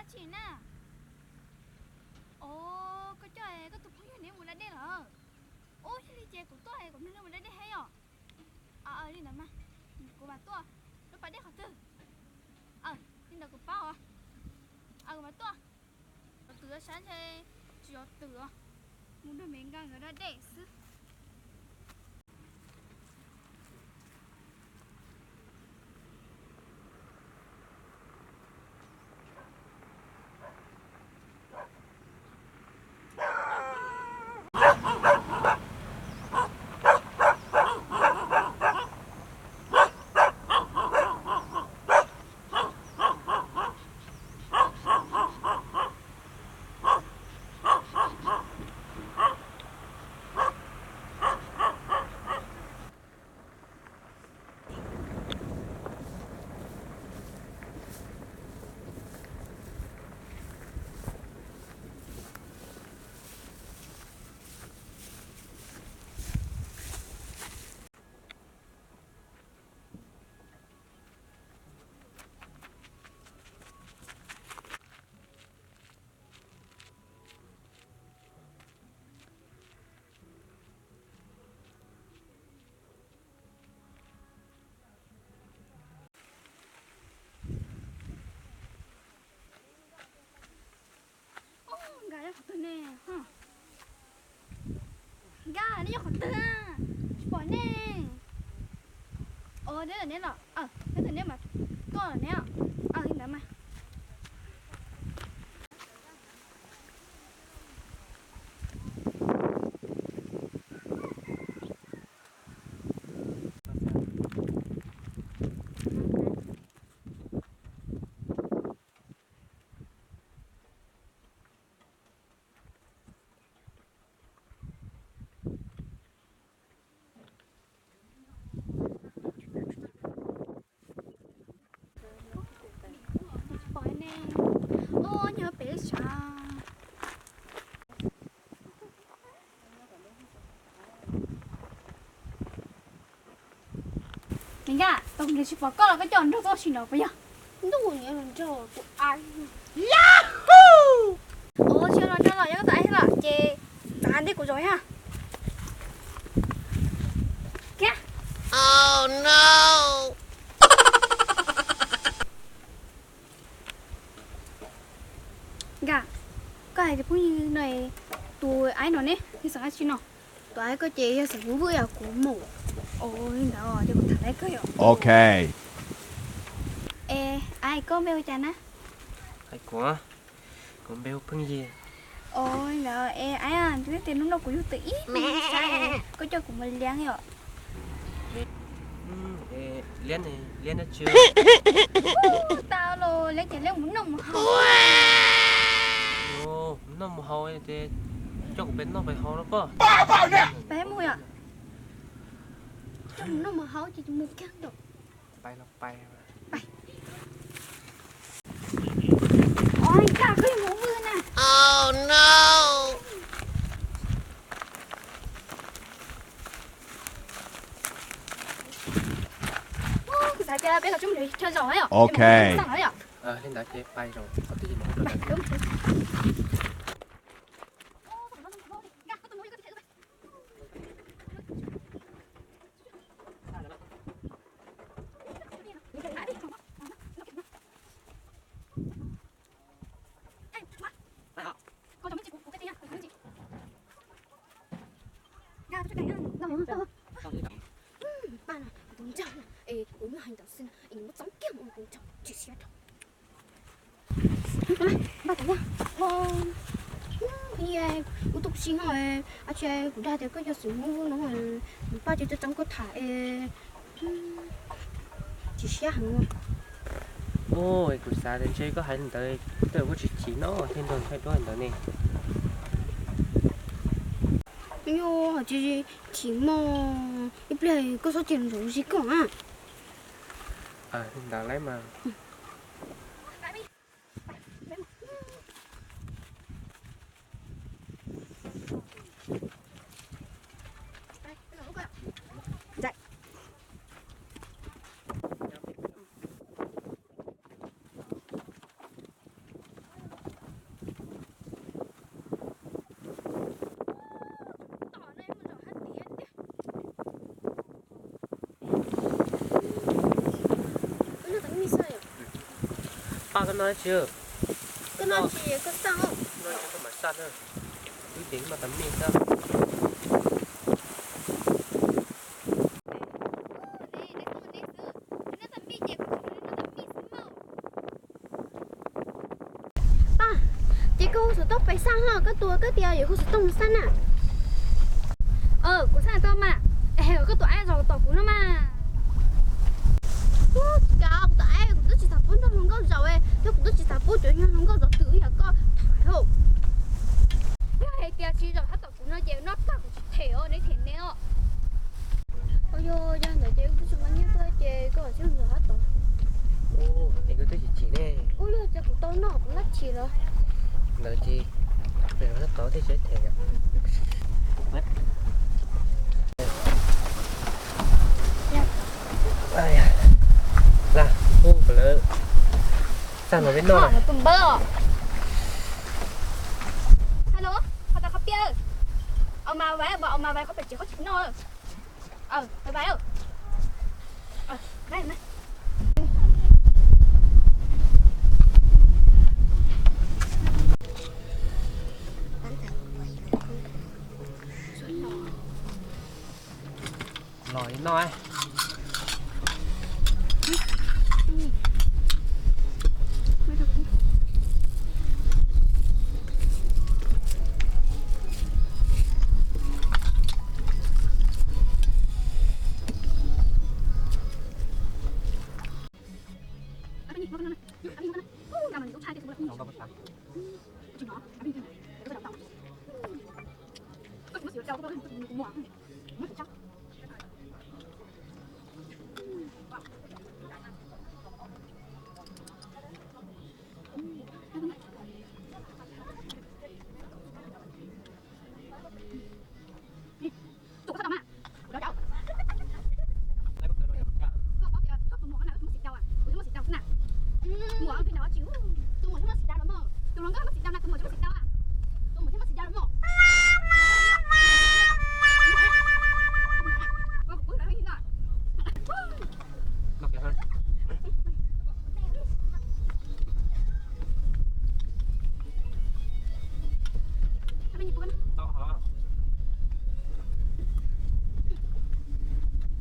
Tsis na. Os, koj coj koj tus phooj ywg neb mus da dej lawm. Ub, yog li ces kuv tuaj kuv nrog neb mus da dej thiab yom. Li ntawd mas, kuv mam tuaj. Lub pas dej qhov twg? Li ntawd kuv paub os. Kuv mam tuaj. Twm sab ntshe tsis yog twm os. Mus nrog me nkaj nkawd da dej xwb. Nkaj, neb nyob qhov twg ne? Nkaj, neb nyob qhov twg? Tsis pom nej. Os, neb los neb los, neb twb neb mas tuaj los neb. Li ntawd mas. Ua nyob pem sav. Me nkaj, tau nrhiav tsis pom koj los koj coj nrog tuaj sim no puas yog? Ntuj, nrog tus ai. Ua tsis los nrog los yog koj tus ai thiab los ces txav ntej kuv zaum ha. Kiag. Nkaj, koj hais tias phooj ywg no, tus aib no ne yog xeem dab tsi no? Tus aib koj ces yog xeem Hmoob Vwj yom, kuv mus. Ua li ntawd ces kuv tham laiv kawg yom. Ok. Es aib, koj npe hu cas na? Kuv, kuv npe hu Phooj Ywg. Ua li ntawd es aib, twb tias hnub no kuv yug twm ib me sab, koj coj kuv mus liab yom. Liab, liab dab tsi? Tau los liab ces liab mus noj mus haus. Mus noj mus haus ces coj kuv pem noj pem haus no koj. Peb mus yom. Coj mus noj mus haus ces mus kiag yom. Pais los pais. Ua li cas koj yuav mus vwj na? Kuv xav tias peb los tsuas mus chaw zaum na yom. Ok. Li ntawd ces pais zaum qhov twg ces mus. Paj no, kuv tus ntxawg es kuv muab hais ntawd xwb es nws muab txoov kiag mus ua kuv ntxawg tsis siab rau. Npaj tas yog, kuv tus tsis no, a tsi kuv dag tias koj yog xeem Hmoob no, nws paj tsis txoov koj tham es tsis siab heev. Kuv xav tias ntshe koj hais li ntawd, koj kuj tsis chim no thiaj nrog ntxhais duab ntawd ne. Yog tsis chim mog, ib pliag koj txhob cia nws zaum zis koj na. Ntawd lawm mas. Koj noj tsi? Koj noj tsi koj xaj? Noj tsi koj mam xaj na. Wb ces wb noj tas mij xwb. Paj, ces koj hu xov tooj pais xaj ho, koj tus koj tias yuav hu xov tooj xaj na. Kuv xaj tau mas, es koj tus aib zaum tos kuv no mas. Ua cas kuv tus aib kuv twb tsis xav pub nrog hluas nkauj zaum, thiab kuv twb tsis xav pub cov hluas nkauj zaum twm ib yam koj tham hauj. Yog hais tias tsis zaum tab tom kuv no ces noj tag kuv tsis them os, neb them neb os. Ua yog yog ntawd ces wb twb tsis muaj nyiaj koj ces koj sim zaum tab tom. Es koj twb chim chim ne. Ua yog ces kuv tau noj kuv nab chim los. Ntawd ces zaum tab tom thiaj tsis them. Lam hu kom lawv xaj los peb noj. Hello, qhov tas qhov piaj. Au mas vais, au mas vais qhov pem tsev qhov tsis noj. Los li no.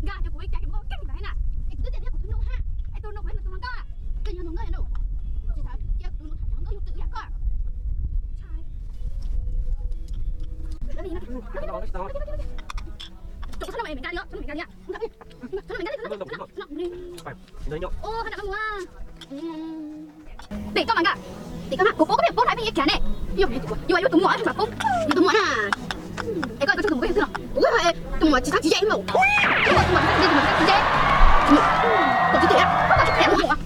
Nkaj cov kuv ib cai cov nkauj keej ntawd na, es kuv twb tias kuv tus nus ha, es tus nus kuv yog tus hluas nkauj, koj yog hluas nkauj yog nus, tsis xav cia kuv tus nus tham hluas nkauj yug twm ib yam koj. Pem koj mas nkaj, pem koj mas kuv paub koj pheej paub hais pheej yuav kiag ne. Yus yus tus muam mas paub, yus tus muam na. Es koj koj tus muam pheej twg los? Kuv tus muam tsis txhob tsis ze ib npaum. Tus muam tus muam tsis txhob tsis ze, tus muam tsis twm, koj tsis them tus muam.